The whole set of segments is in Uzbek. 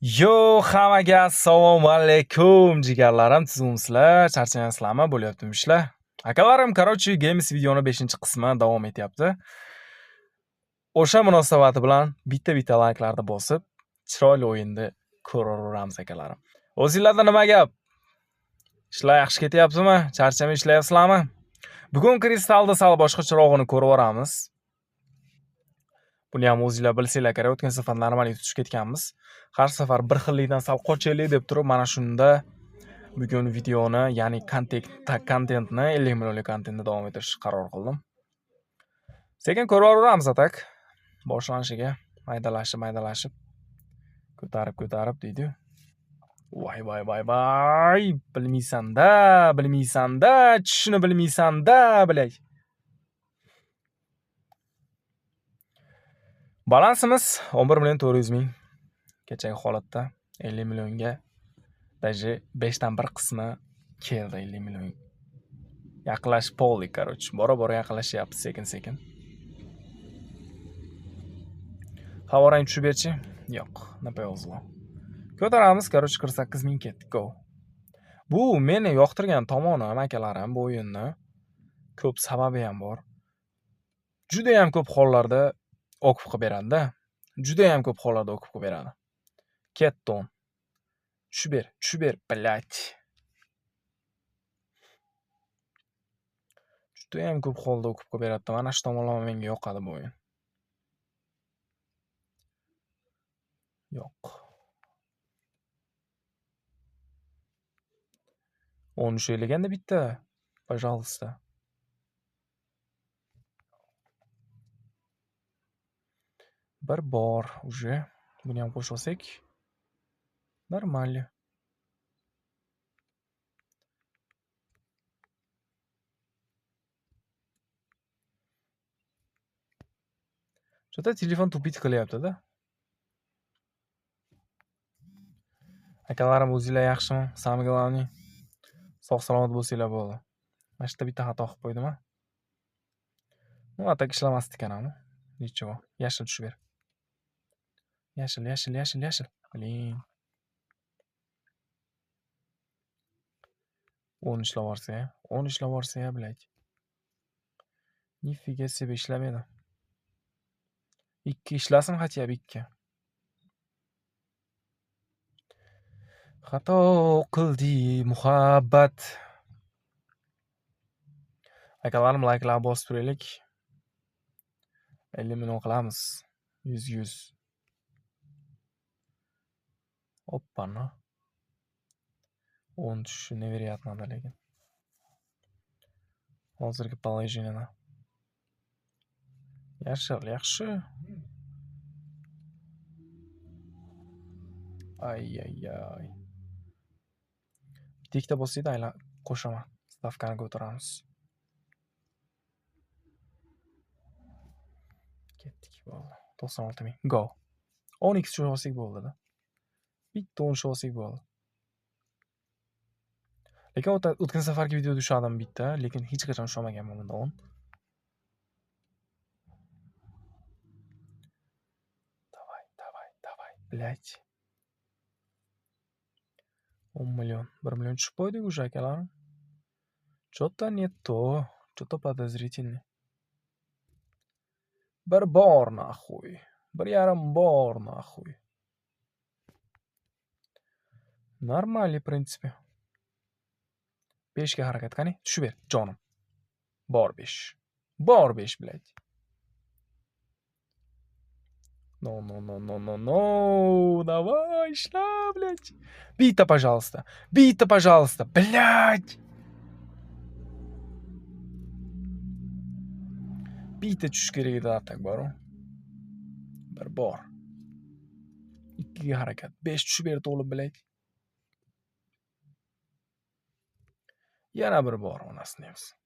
Yo, hammaga assalomu alaykum, jigarlarim, tuzukmisizlar? Charchamayapsizlarmi? Bo'lyaptimi ishlar? Akalarim, короче, Games videoni 5-qismi davom etyapti. O'sha munosabati bilan bitta-bitta layklarni bosib, chiroyli o'yinni ko'raveramiz akalarim. O'zingizlarda nima gap? Ishlar yaxshi ketyaptimi? Charchamay ishlayapsizlarmi? Bugun Kristalda sal boshqa chirog'ini ko'rib yuboramiz. Buni ham o'zinglar bilsanglar kerak, o'tgan safar normal tutishib ketganmiz. Har safar bir xillikdan sal qochaylik deb turib, mana shunda bugun videoni, ya'ni kontentni 50 millionlik kontentni davom ettirishni qaror qildim. Sekin ko'rib boraveramiz atak. Boshlanishiga maydalashib, maydalashib, ko'tarib, ko'tarib deydi. Voy, voy, voy, voy, bilmaysan-da, bilmaysan-da, tushishini bilmaysan-da, блядь. Balansimiz 11 million 400 ming. Kechagi holatda 50 millionga даже 5 dan 1 qismi keldi 50 million. Yaqinlashib qoldik, короче. Bora-bora yaqinlashyapmiz sekin-sekin. Havorang tushib berchi? Yo'q, не повезло. Ko'taramiz, короче, 48 ming ketdi, go. Bu meni yoqtirgan tomonim, akalarim, bu o'yinni ko'p sababi ham bor. Juda ham ko'p hollarda o'qib qilib beradi-da. Juda ham ko'p hollarda o'qib qilib beradi. Ketdi o'n. Tushib ber, tushib ber, блядь. Juda ham ko'p holda o'qib qilib beradi. Mana shu tomonlama menga yoqadi bu o'yin. Yo'q. 10 ushlayganda bitta, пожалуйста. Bir bor уже. Buni ham qo'shib olsak. Нормально. Что-то telefon tupit qilyapti-da. Akalarim, o'zinglar yaxshimi? Самое главное, sog' salomat bo'lsanglar bo'ldi. Mana shu yerda bitta xato qilib qo'ydim-a. Ну, atak ishlamasdi ekan ham. Ничего. Yashil tushib ber. Yashil, yashil, yashil, yashil. Блин. 10 ishlab yuborsa-ya. 10 ishlab yuborsa-ya, блядь. Нифига себе ishlamaydi. 2 ishlasin хотя бы 2. Xato qildi muhabbat. Akalarim, layklar bosib turaylik. 50 million qilamiz. 100 100. Oppa-na. 10 tushishi невероятно lekin. Hozirgi положениеda. Yashil, yaxshi. Ay-ay-ay. Bitta ikkita bo'lsa edi, aylan qo'shaman. Stavkani ko'taramiz. Ketdik, bo'ldi. 96 ming. Go. 10 x tushib olsak bo'ldi-da. Bitta 10 tushib olsak bo'ldi. Lekin o'tgan safargi videoda ushladim bitta, lekin hech qachon ushlamaganman bunda 10. Давай, давай, давай, блядь. 10 million, 1 million tushib qo'ydik уже, akalarim. Что-то не то, что-то подозрительный. Bir bor нахуй. Bir yarim bor нахуй. Нормально, в принципе. 5 ga harakat qani, tushib ber, jonim. Bor 5. Bor 5, блядь. No, no, no, no, no, no. Давай, ishla, блядь. Bitta, пожалуйста. Bitta, пожалуйста. Блядь. Bitta tushish kerak edi atak bor. Bir bor. 2 ga harakat. 5 tushib ber to'lib, блядь. Yana bir bor onasini emsin.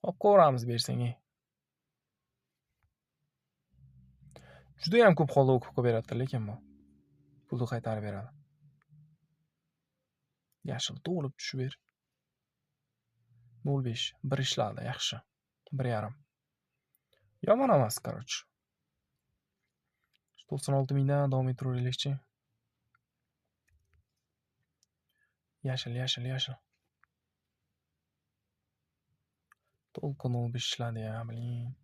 Olib ko'ramiz bersang, ey. Juda ham ko'p holda o'qib qo'yib beradi, lekin bu pulni qaytarib beradi. Yashil to'lib tushib ber. 0.5, bir ishladi, yaxshi. 1.5. Yomon emas, короче. 96 mingdan davom ettiraveraylikchi. Yashil, yashil, yashil. Только 0,5 ishladi ya, блин.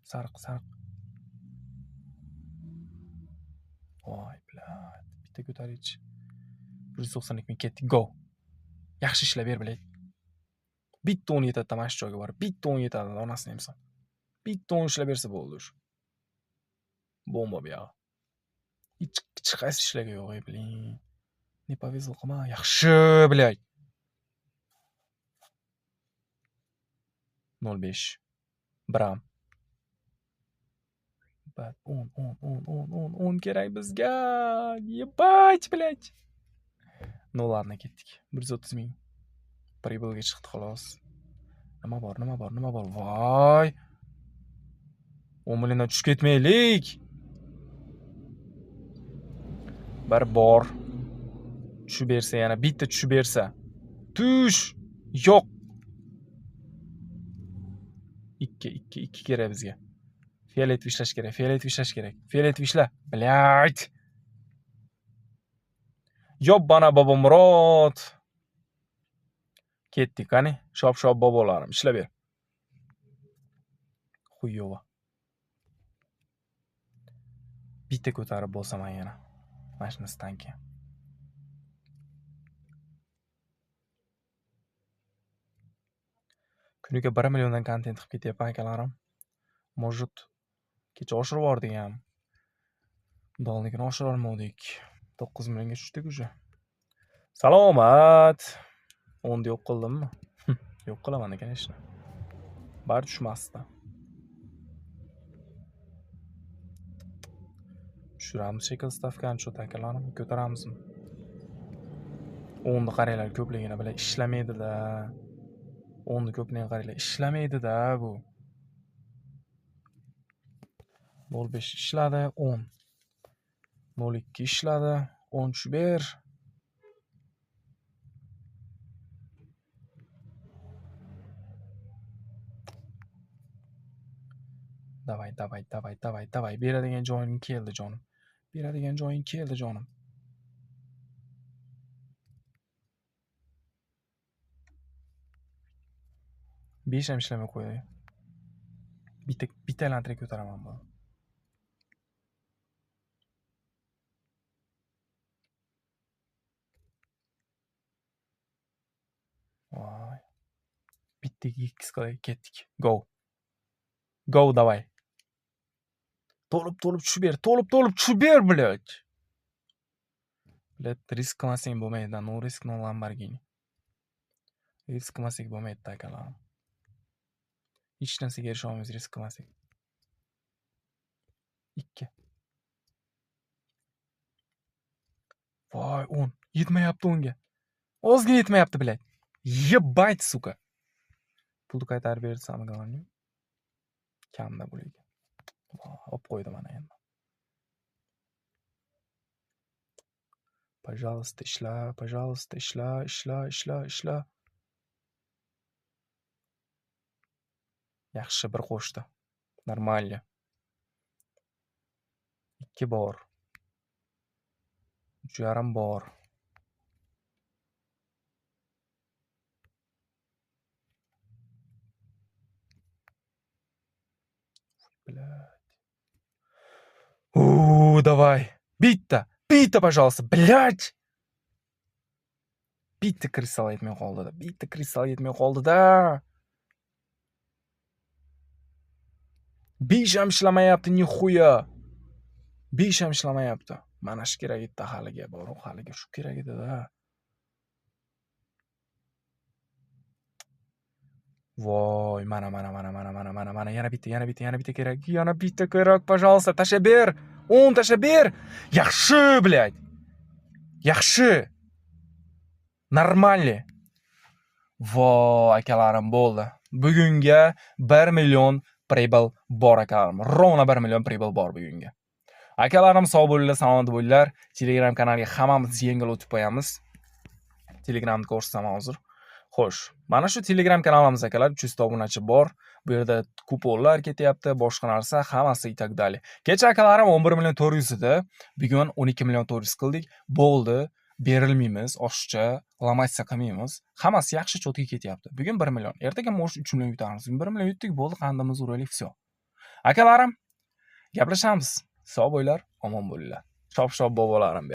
Sariq, sariq. Voy, блядь. Bitta ko'tarich. 192 ming ketdik. Go. Yaxshi ishlab ber, блядь. Bitta 10 yetadi mana shu joyga borib. Bitta 10 yetadi, onasini emsin. Bitta 10 ishlab bersa bo'ldi shu. Bomba bu yog'i. Hech qaysi ishlarga yo'q, ey, блин. Не повезло qilma. Yaxshi, блядь. 0,5. Bram. Bad 10, 10, 10, 10, 10, 10 kerak bizga. Ебать, блядь. Ну ладно, ketdik. 130 ming. Прибыль ga chiqdi xolos. Nima bor, nima bor, nima bor? Voy. 10 milliondan tushib ketmaylik. Bir bor. Tushib bersa, yana bitta tushib bersa. Tush. Yo'q. 2, 2, 2 kerak bizga. Fiolet ishlash kerak, fiolet ishlash kerak. Fiolet ishla. Блядь. Yobbana Bobomurod. Ketdik, qani? Shop-shop bobolarim, ishlab ber. Хуёво. Bitta ko'tarib bosaman yana. Mana shunisidan keyin. Kuniga 1 milliondan kontent qilib ketyapman, akalarim. Может, kecha oshirib yubordik ham. Dolnikini oshira olmadik. 9 millionga tushdik уже. Salomat. 10 yo'q qildimmi? Yo'q qilaman, конечно. Bari tushmasdi. Tushiramiz shekil stavkani shu akalarim, ko'taramizmi? 10 ni qaranglar, ko'pligini bilan ishlamaydi-da. 10 ni ko'pligini qaranglar, ishlamaydi-da bu. 0,5 ishladi, 10. 0,2 ishladi, 10 tushib ber. Давай, давай, давай, давай, давай. Beradigan joying keldi, jonim. Beradigan joying keldi, jonim. 5 ham ishlamay qo'ydi. Bitta bitta aylantirib ko'taraman buni. Voy. Bitta x qilay, ketdik. Go. Go, давай. To'lib-to'lib tushib ber, to'lib-to'lib tushib ber, блядь. Блядь, risk qilmasang bo'lmaydi, no risk no Lamborghini. Risk qilmasak bo'lmaydi, akalarim. Hech narsaga erisha olmaymiz risk qilmasak. 2. Voy, 10. Yetmayapti 10 ga. Ozgina yetmayapti, блядь. Ебать, сука. Pulni qaytarib bersam, главное. Kamda bu lekin. Olib qo'ydi mana endi. Пожалуйста, ishla, пожалуйста, ishla, ishla, ishla, ishla. Yaxshi, bir qo'shdi. Нормально. 2 bor. 3,5 bor. Блядь. У, давай. Bitta, bitta, пожалуйста, блядь. Bitta kristal yetmay qoldi-da. Bitta kristal yetmay qoldi-da. 5 ham ishlamayapti, нихуя. 5 ham ishlamayapti. Mana shu kerak edi haliga, boru haliga shu kerak edi-da. Voy, mana, mana, mana, mana, mana, mana, mana, yana bitta, yana bitta, yana bitta kerak. Yana bitta kerak, пожалуйста, tashlab ber. 10 tashlab ber. Yaxshi, блядь. Yaxshi. Нормально. Voy, akalarim, bo'ldi. Bugunga 1 million прибыль bor, akalarim. Ровно 1 million прибыль bor bugunga. Akalarim, sog' bo'linglar, salomat bo'linglar. Telegram kanaliga hammamiz yengil o'tib qo'yamiz. Telegramni ko'rsataman hozir. Xo'sh, mana shu Telegram kanalimiz, akalar, 300 ta obunachi bor. Bu yerda kuponlar ketyapti, boshqa narsa, hammasi и так далее. Kecha, akalarim, 11 million 400 edi. Bugun 12 million 400 qildik. Bo'ldi. Berilmaymiz, oshiqcha ломаться qilmaymiz. Hammasi yaxshi, чётко ketyapti. Bugun 1 million, ertaga может 3 million yutamiz. 1 million yutdik, bo'ldi, qandimizni uraylik, всё. Akalarim, gaplashamiz. Sog' bo'linglar, omon bo'linglar. Shop-shop bobolarim.